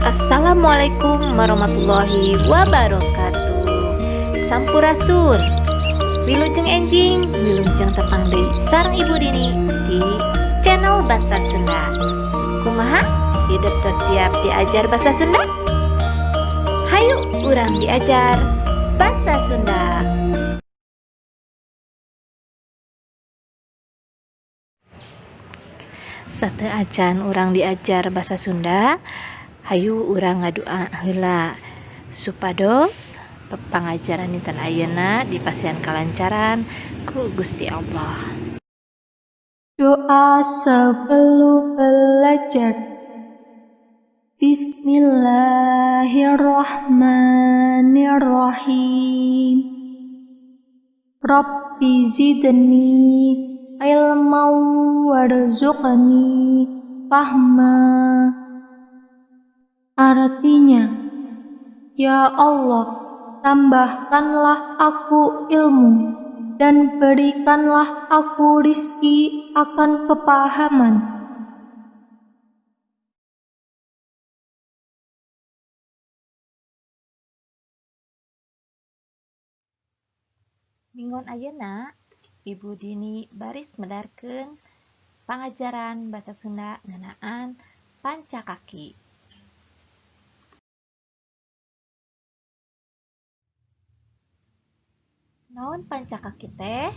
Assalamualaikum warahmatullahi wabarakatuh. Sampurasun. Wilujeng enjing, wilujeng tepang deui sareng Ibu Dini di channel Bahasa Sunda. Kumaha? Hidup tos siap diajar bahasa Sunda? Hayu urang diajar bahasa Sunda. Sateuacan urang diajar bahasa Sunda, hayu urang ngadua heula supados pangajaran dinten ayeuna dipasihan kalancaran ku Gusti Allah. Doa sebelum belajar. Bismillahirrahmanirrahim. Rabbi zidni ilman warzuqni fahma. Artinya, Ya Allah, tambahkanlah aku ilmu dan berikanlah aku rizki akan kepahaman. Minggon ayeuna Ibu Dini baris medarkeun pangajaran bahasa Sunda ngeunaan pancakaki. Naon pancakaki teh?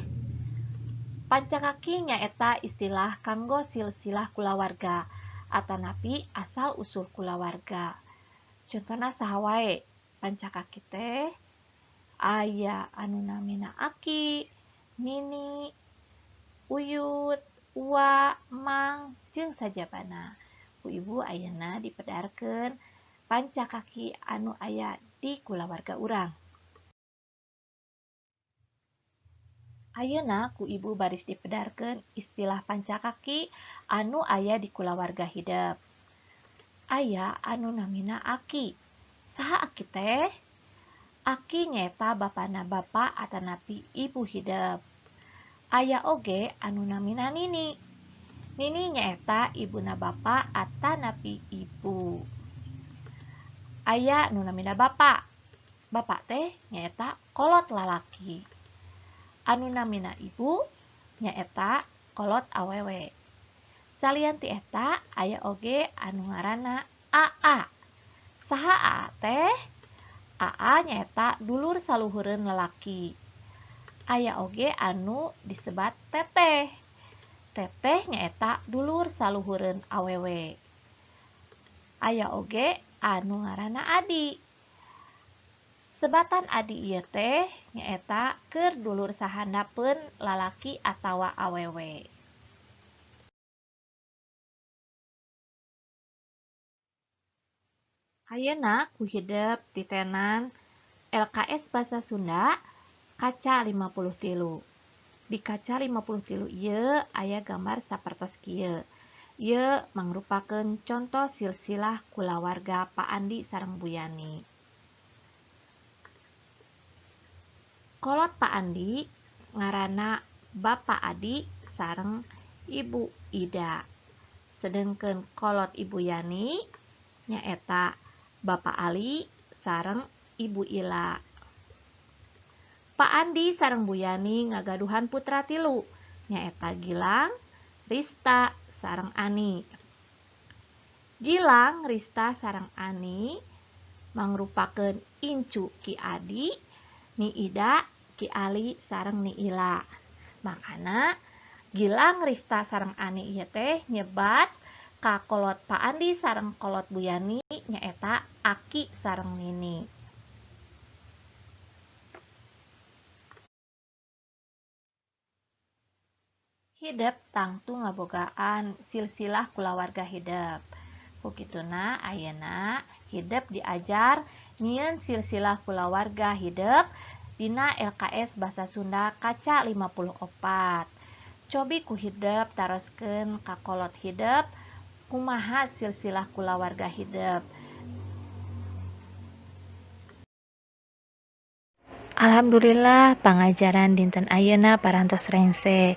Pancakaki nyaeta istilah kanggo silsilah kulawarga atanapi asal usul kulawarga. Contona saha wae? Pancakaki teh aya anu namina aki, nini, uyut, uwa, mang, jeung sajabana. Ku ibu ayeuna dipedarkeun pancakaki anu aya di kulawarga urang. Ayeuna ku ibu baris dipedarkeun istilah pancakaki anu aya di kulawarga hidep. Aya anu namina aki. Saha aki teh? Aki nyaeta bapana bapa atanapi ibu hidep. Aya oge anu namina nini. Nini nyaeta ibuna bapa atanapi ibu. Aya nu namina bapa. Bapa teh nyaeta kolot lalaki. Anu namina ibu nyaeta kolot awewe. Salian ti eta aya oge anu ngaranna AA. Saha AA teh? AA nyaeta dulur saluhureun lalaki. Aya oge anu disebat teteh. Teteh nyaeta dulur saluhureun awewe. Aya oge anu ngaranna adi. Sebatan adi ieu teh nyaeta keur dulur sahandapeun lalaki atawa awewe. Ayeuna ku hidep titenan LKS Basa Sunda kaca 53. Di kaca 53 ieu aya gambar sapertos kieu. Ieu mangrupakeun conto silsilah kulawarga Pak Andi sareng Bu Yani. Kolot Pak Andi ngaranna Bapak Adi sareng Ibu Ida. Sedengkeun kolot Ibu Yani nyaeta Bapak Ali sareng Ibu Ila. Pak Andi sareng Bu Yani ngagaduhan putra tilu nyaeta Gilang, Rista, sareng Ani. Gilang, Rista, sareng Ani mangrupakeun incu Ki Adi, Ni Ida, Ki Ali, sareng Ni Ila. Makana Gilang, Rista, sareng Ani ieu teh nyebat ka kolot Pak Andi sareng kolot Bu Yani nyaeta Aki sareng Nini. Hidep tangtu ngabogaan silsilah kulawarga hidep. Ku kituna ayeuna hidep diajar nyieun silsilah kulawarga hidep dina LKS Basa Sunda kaca 54. Cobi ku hidep taroskeun ka kolot hidep kumaha silsilah kulawarga hidep. Alhamdulillah pangajaran dinten ayeuna parantos rengse.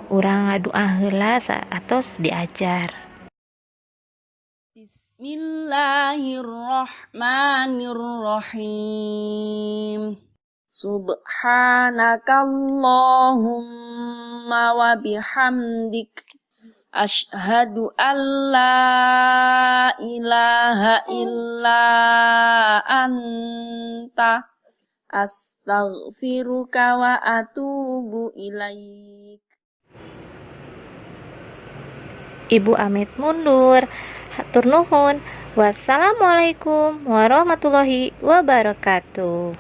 Urang ngadua heula saatos diajar. Bismillahirrahmanirrahim. Subhanakallahumma wa bihamdik. Ashhadu an la ilaha illa anta. Astaghfiruka wa atubu ilaik. Ibu amit mundur. Hatur nuhun. Wassalamualaikum warahmatullahi wabarakatuh.